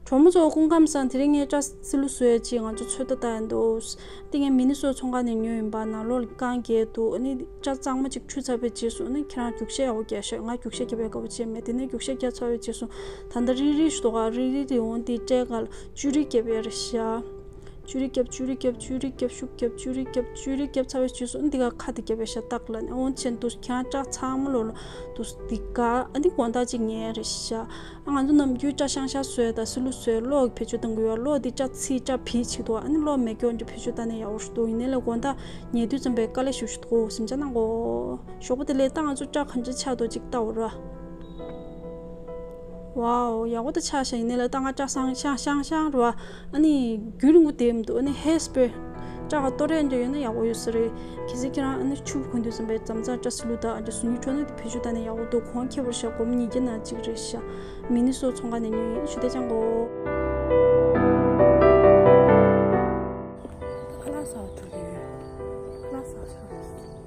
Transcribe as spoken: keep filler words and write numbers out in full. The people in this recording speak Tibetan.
གྲོགས་མོ་ཚོ་སྐུ་ཁམས་བཟང་། དེ་རིང་ངས་སྐྲ་སིལ་བུ་བཟོས་ཡ་ཅིག་ང་ཚོ་ཚོད་ལྟ་བཏང་ཡ་འདུག་དེ་ངས་མི་ནི་སོ་ཚོང་ཁང་ནས་ཉོས་ཡིན་པ། ནང་ལོགས་ལ་རྐང་བརྒྱད་འདུག་ཨ་ནི་སྐྲ་གཙང་མ་ཅིག་འཁྲུད་ཚར་བའི་རྗེས་སུ། ཨ་ནི་ཁྱེད་རང་རྒྱུག་ཤད་ཡག་པོ་རྒྱག་ཤོག་ང་རྒྱུག་ཤད་རྒྱབ་པའི་དགའ་པོ་བྱས་མེད། དེ་ནས་རྒྱུག་ཤད་རྒྱབ་ཚར་བའི་རྗེས་སུ་ད་ལྟ་རིལ་རིལ་ཞིག་འདུག་ག་རིལ་རིལ་དེ་འོང་དེ་སྐྲའི་སྒང་ལ་བཅུ་རིལ་རྒྱབ་ཡ་རེད་ཤག་བཅུ་རིལ་རྒྱབ། བཅུ་རིལ་རྒྱབ། བཅུ་རིལ་རྒྱབ། ཤུགས་རྒྱབ། བཅུ་རིལ་རྒྱབ། བཅུ་རིལ་རྒྱབ་ཚར་བའི་རྗེས་སུ། ཨ་ནི་འདི་ག་ཁ་དེ་རྒྱབ་པའི་ཤ་སྟག་ལ་ནི་འོང་ཆེན་དུ་ཁྱང་སྐྲ་ཚང་མ་ལོ་ལོ་དུ་འདི་ག་ཨ་ནི་དགོང་དག་ཅིག་ཉལ་རེད་ཤག་ཨ་ང་ཚོ་ནམ་རྒྱུན་སྐྲ་ཤང་ཤང་བཟོས་དང་སིལ་བུ་བཟོས་གློག་བེད་སྤྱོད་གཏང་གི་ཡོད། གློག་འདི་སྐྲ་ཚིག་སྐྲ་བིལ་བྱེད་འདུག་ཨ་ནི་གློག་མེད་སྐྱོར་འདི་བེད་སྤྱོད་བཏང་ནས་ཡག་པོ་ཞིག་འདུག་ཡིན་ནའི་ལས་དགོང་དག་ཉལ་དུས་ཙམ་པའི་དཀའ་ལས་ཞེ་པོ་ཞིག་འདུག་སེམས་ཅན་ནང་གོ་ཞོགས་པ་དེ་ལས་ད་ང་ཚོ་སྐྲ་གང་འདྲ་ཆགས་འདུག་ཅིག་ལྟ་འོ་ར། ཝའོ། ཡག་པོ་ད་ཆགས་ཤག་ཡིན་ནའི་ལས་ད་ང་སྐྲ་སང་ཤང་ཤང་ཤང་རེད་བ། ཨ་ནི་རྒྱུན་རིང་པོ་བསྡད་མི་འདུག་ཨ་ནི་ཧེར་སི་པེ་རེ། སྐྲ་ག་གཏོར་ཡ་འདྲ་ཡོད་ན་ཡག་པོ་ཡོད་ས་རེད། གལ་སྲིད་ཁྱེད་རང་ཨ་ནི་ཕྱུ་པ་གོན་དུས་ཙམ་པའི་ཛམ་ཛམ་སྐྲ་སིལ་བུ་དང་ཨ་འདྲ་ཟུར་ཉུལ་འཕྲོ་ན་དེ་བེད་སྤྱོད་བཏང་ན་ཡག་པོ་འདུག་གོང་ཁེ་པར་ཤག་སྒོར་མོ་ཉིས་བརྒྱ་ནང་གཅིག་རེད་ཤག་མི་ནི་སོ་ཚོང་ཁང་ནས་ཉོས་ཡིན། ཞུ་དེ་ཅང་གོ་ཁ་ལག་ཟ་བ་འགྲོ་གི་ཡོད། ཁ་ལག་ཟ་བ་ཆགས།